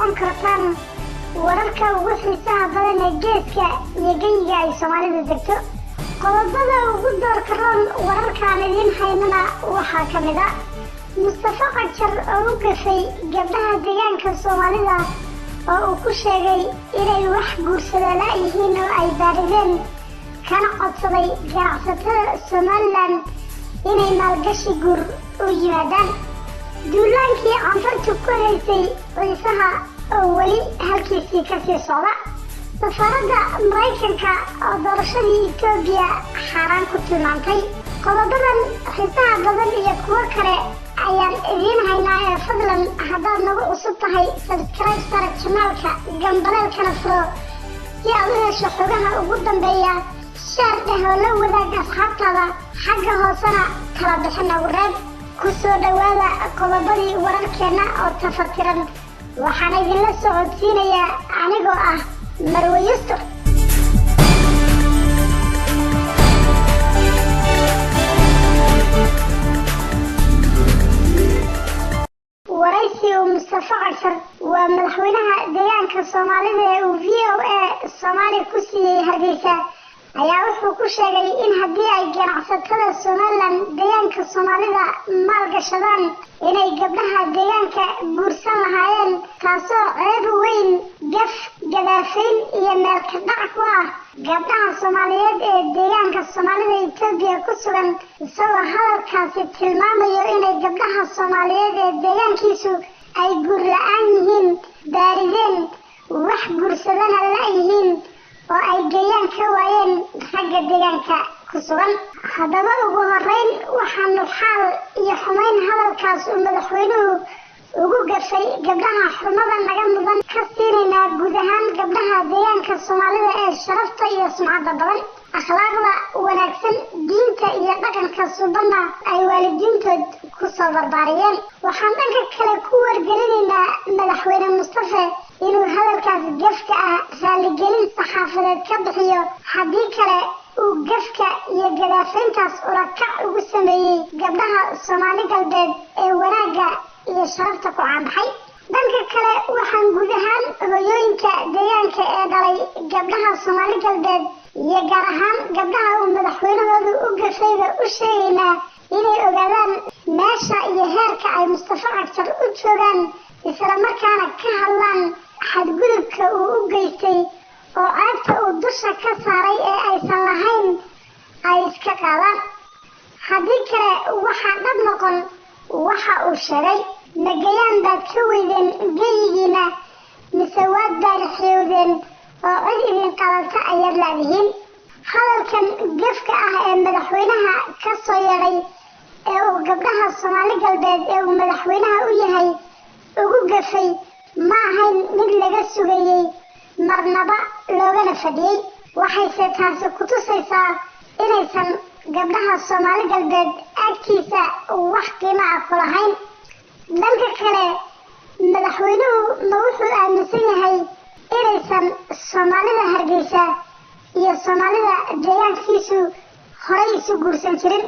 daawan kartaan wararka ugu xiisaha badan ee geeska iyo geyiga ay Soomaalidu degto. Qodobada ugu doorka roon wararkaan idiin haynana waxaa ka mid ah Mustafa Cagjar oo u gafay gabdhaha deegaanka Soomaalida oo uu ku sheegay inay wax guursada la'yihiin oo ay baarideen, kana codsaday ganacsatada Somaliland inay maalgashi guur u yimaadaan. Duulaankii Canfartu ku haysay Ciisaha oo weli halkiisii kasii socda. Safaaradda Maraykanka oo doorashadii Etoobiya xaaraan ku tilmaantay. Qodobadan xiisaha badan iyo kuwo kale ayaan idiin haynaa ee fadlan haddaad nagu cusub tahay, subscribe sar channelka, gambaleelkana furo si aad u hesho xogaha ugu dambeeya. Share dheh oo la wadaag asxaabtaada, xagga hoosena tala bixin ugu reeb. Ku soo dhowaada qodobadii wararkeenna oo tafatiran. Waxaana idinla socodsiinayaa anigoo ah Marwe Yustur. Waraysi uu Mustafa Cagjar, waa madaxweynaha deegaanka Soomaalida, ee uu VOA Soomaali ku siiyey Hargeysa ayaa wuxuu ku sheegay in haddii ay ganacsatada Somaliland deegaanka Soomaalida maalgashadaan inay gabdhaha deegaanka guursan lahaayeen, taasoo ceeb weyn, gaf, gadaafayn iyo meelka dhac ku ah gabdhaha Soomaaliyeed ee deegaanka Soomaalida Etoobiya ku sugan, isagoo hadalkaasi tilmaamayo inay gabdhaha Soomaaliyeed ee deegaankiisu ay guur la-aan yihiin, baarideen, wax guursadana la-yihiin oo ay geeyaan ka waayeen ragga deegaanka ku sugan. Haddaba ugu horeyn waxaanu xaal iyo xumayn hadalkaas uu madaxweynuhu ugu gafay gabdhaha xurmada naga mudan ka siinaynaa guud ahaan gabdhaha deegaanka Soomaalida ee sharafta iyo sumcadda badan, akhlaaqda wanaagsan, diinta iyo dhaqanka subanna ay waalidiintood ku soo barbaariyeen. Waxaan dhanka kale ku wargelinaynaa madaxweyne Mustafe inuu hadalkaas gafka ah raaligelin saxaafadeed ka bixiyo, haddii kale uu gafka iyo gadaafayntaas ulakac ugu sameeyey gabdhaha Soomaali Galbeed ee wanaagga iyo sharafta ku caanbaxay. Dhanka kale waxaan guud ahaan hooyooyinka deegaanka ee dhalay gabdhaha Soomaali Galbeed iyo gaar ahaan gabdhaha uu madaxweynahoodu u gafayba u sheegaynaa inay ogaadaan meesha iyo heerka ay Mustafa Cagjar u joogaan, isla markaana ka hadlaan xadgudubka uu u geystay oo ceebta uu dusha ka saaray ee aysan lahayn ay iska qaadaan. Haddii kale waxaa dhab noqon waxa uu sheegay. Magayaan baad ka weydeen geyigiina mise waad baarixiyowdeen oo cid idin qabata ayaad laadihiin? Hadalkan gefka ah ee madaxweynaha ka soo yeedhay ee uu gabdhaha Soomaali Galbeed ee uu madaxweynaha u yahay ugu gafay ma ahayn mid laga sugayey marnaba loogana fadhiyey. Waxayse taasi ku tusaysaa inaysan gabdhaha Soomaali Galbeed agtiisa wax qiimo ah ku lahayn. Dhanka kale madaxweynuhu ma wuxuu aaminsan yahay inaysan Soomaalida Hargeysa iyo Soomaalida deegaankiisu horay isu guursan jirin?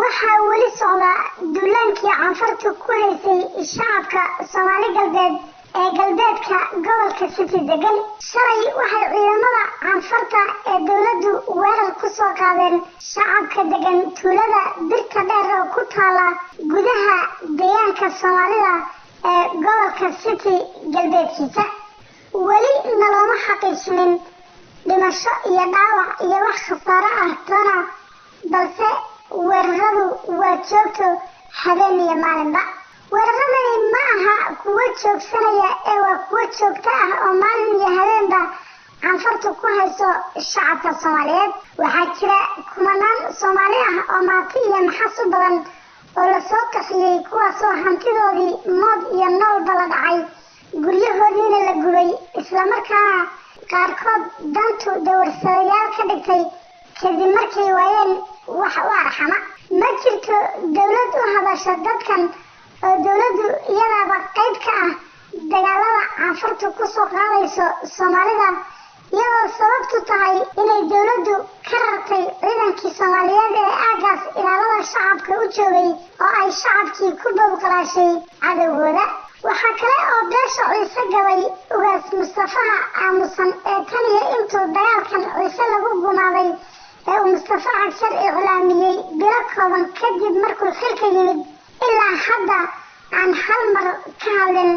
Waxaa weli socda duulaankii Canfartu ku haysay shacabka Soomaali Galbeed ee galbeedka gobolka City degan. Shalay waxay ciidamada Canfarta ee dowladdu weerar ku soo qaadeen shacabka degan tuulada Birta Dheer oo ku taala gudaha deegaanka Soomaalida ee gobolka City galbeedkiisa. Weli nalooma xaqiijinin dhimasho iyo dhaawac iyo wax khasaaro ah toona, balse weeraradu waa joogto habeen iyo maalinba. Weeraradani ma aha kuwo joogsanaya ee waa kuwo joogto ah oo maalin iyo habeenba Canfartu ku hayso shacabka Soomaaliyeed. Waxaa jira kumanaan Soomaali ah oo maati iyo maxas u badan oo lasoo qaxiyey, kuwaasoo hantidoodii mood iyo noolba la dhacay, guryahoodiina la gubay, islamarkaana qaarkood dantu dawarsadayaal ka dhigtay kadib markay waayeen wax u arxama. Ma jirto dowlad u hadasha dadkan oo dowladdu iyadaaba qayb ka ah dagaalada Canfartu ku soo qaadayso Soomaalida iyadoo sababtu tahay inay dowladdu ka rartay ciidankii Soomaaliyeed ee aaggaas ilaalada shacabka u joogay oo ay shacabkii ku bowqalaashay cadowgooda. Waxaa kale oo beesha Ciise gabay ugaas Mustafaha aamusan ee tan iyo intuu dagaalkan Ciise lagu gumaaday ee uu Mustafa Cagshar iclaamiyey bilo kooban kadib markuu xilka yimid ilaa hadda aan hal mar ka hadlin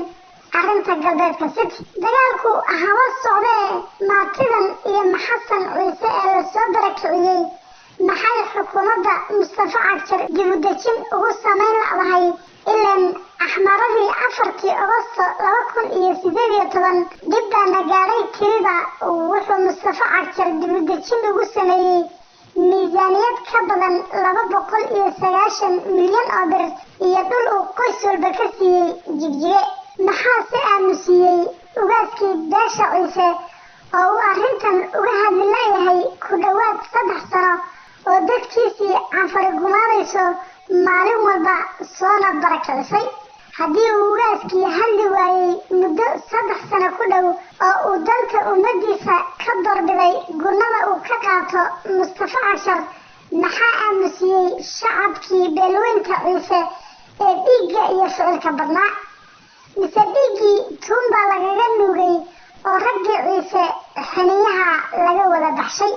arrinta galbeedka City. Dagaalku haba socdee, maatidan iyo Maxasan Ciise ee lasoo barakiciyey maxay xukuumadda Mustafa Cagshar dib u dejin ugu samayn la'dahay? Ilaan axmaradii 4-tii Agosto 2018 dhib baana gaadhay tirida wuxuu Mustafa Cagshar dib u dejin ugu sameeyey miisaaniyad ka badan 290 milyan oo bir iyo dhul uu qoys walba ka siiyey Jigjige. Maxaa se aamusiiyey ugaaskii beesha Ciise oo uu arrintan uga hadli la'yahay ku dhowaad 3 sano oo dadkiisii canfari gumaadayso maalin walba soona barakicisay? Haddii uu ugaaskii hadli waayey muddo 3 sano ku dhow oo uu danta ummaddiisa ka doorbiday gunnada uu ka qaato Mustafa Cagshar, maxaa aamusiyey shacabkii beelweynta Ciise ee dhiigga iyo ficilka badnaa? Mise dhiiggii tuunbaa lagaga nuugay oo raggii Ciise xiniyaha laga wada baxshay?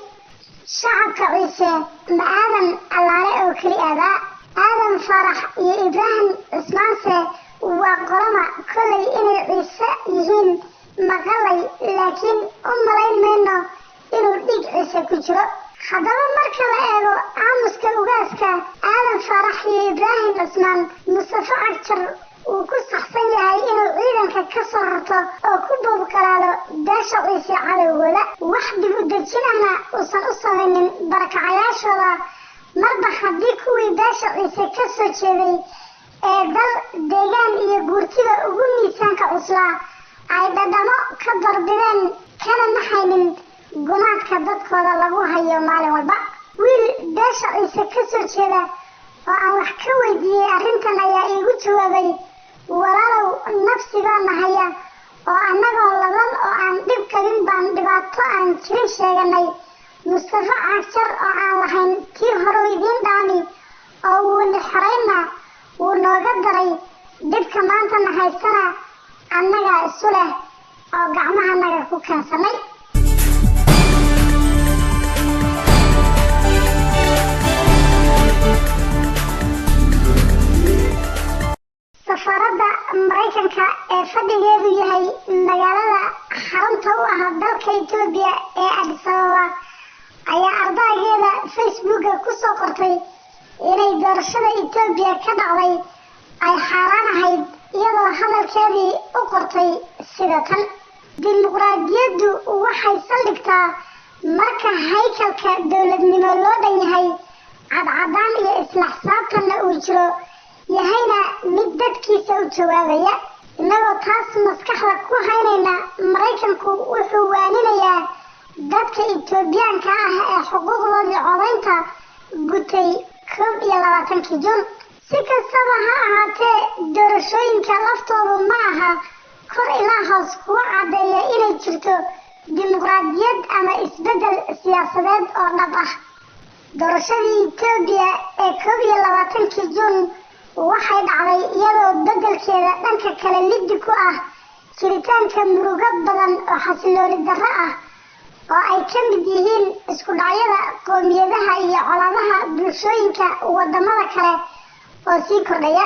Shacabka Ciise ma Aadan Allaale oo keli aadaa? Aadan Faarax iyo Ibraahim Cismaanse waa qolama? Kollay inay Ciise yihiin maqalay, laakiin u malayn mayno inuu dhiig Ciise ku jiro. Haddaba marka la eego aamuska ugaaska, Aadan Faarax iyo Ibraahim Cismaan, Mustafa Cagjar uu ku saxsan yahay inuu ciidanka ka soo rarto oo ku boobqalaalo beesha Ciise cadowgooda, wax dib u dejin ahna uusan u samaynin barakacayaashooda, marba haddii kuwii beesha Ciise ka soo jeeday ee dal, deegaan iyo guurtida ugu miisaanka cuslaa ay dhadhamo ka doorbideen kana naxaynin gumaadka dadkooda lagu hayo maalin walba. Wiil beesha Ciise ka soo jeeda oo aan wax ka weydiiyey arrintan ayaa iigu jawaabay: walaalow, nafsi baa nahaya oo annagoo ladan oo aan dhib qabin baan dhibaato aan jirin sheeganay. Mustafa Cagjar oo aan lahayn tii horew idiin dhaami oo wuuna xoraynna wuu nooga daray, dhibka maantana haystana annagaa isu leh oo gacmahanaga ku keensanay. Safaaradda Maraykanka ee fadhigeedu yahay magaalada xarunta u ah dalka Itoobiya ee Addis Ababa ayaa ardaygeeda Facebooka ku soo qortay inay doorashada Itoobiya ka dhacday ay xaaraan ahayd, iyadoo hadalkeedii u qortay sida tan: dimuqraadiyaddu waxay saldhigtaa marka haykalka dowladnimo loo dhan yahay, cadcadaan iyo isla xisaabtanna uu jiro, yahayna mid dadkiisa u jawaabaya. Innagoo taas maskaxda ku haynayna, Maraykanku wuxuu waaninayaa dadka Itoobiyaanka ah ee xuquuqdoodii codaynta gutay 21-kii Juun. Si kastaba ha ahaatee, doorashooyinka laftoodu ma aha kor ilaa hoos kuwa caddeeya inay jirto dimuqraadiyad ama isbeddel siyaasadeed oo dhab ah. Doorashadii Itoobiya ee 21-kii Juun waxay dhacday iyadoo beddelkeeda dhanka kale liddi ku ah jiritaanka murugo badan oo xasilooni darro ah oo ay ka mid yihiin isku dhacyada qoomiyadaha iyo colaadaha bulshooyinka wadamada kale oo sii kordhaya,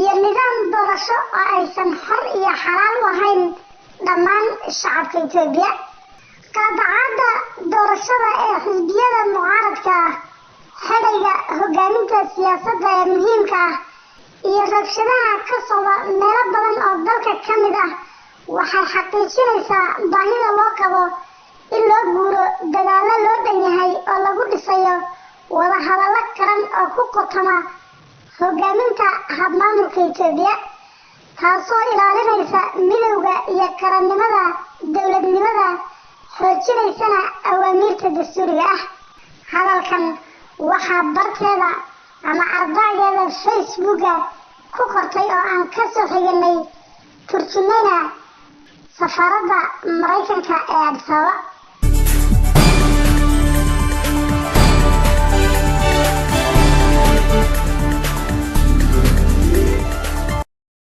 iyo nidaam doorasho oo aysan xor iyo xalaal u ahayn dhammaan shacabka Itoobiya. Qaadacaadda doorashada ee xisbiyada mucaaradka ah, xedhayga hogaaminta siyaasadda ee muhiimka ah, iyo rabshadaha ka socda meelo badan oo dalka ka mid ah waxay xaqiijinaysaa baahida loo qabo in loo guuro dadaallo loo dhan yahay oo lagu dhisayo wada hadallo qaran oo ku qotoma hogaaminta habmaamulka Itoobiya, taasoo ilaalinaysa midowga iyo qarannimada dowladnimada, xoojinaysana awaamiirta dastuuriga ah. Hadalkan waxaa barteeda ama ardaygeeda Facebooka ku qortay oo aan ka soo xiganay turjumayna safaaradda Maraykanka ee Addis Ababa.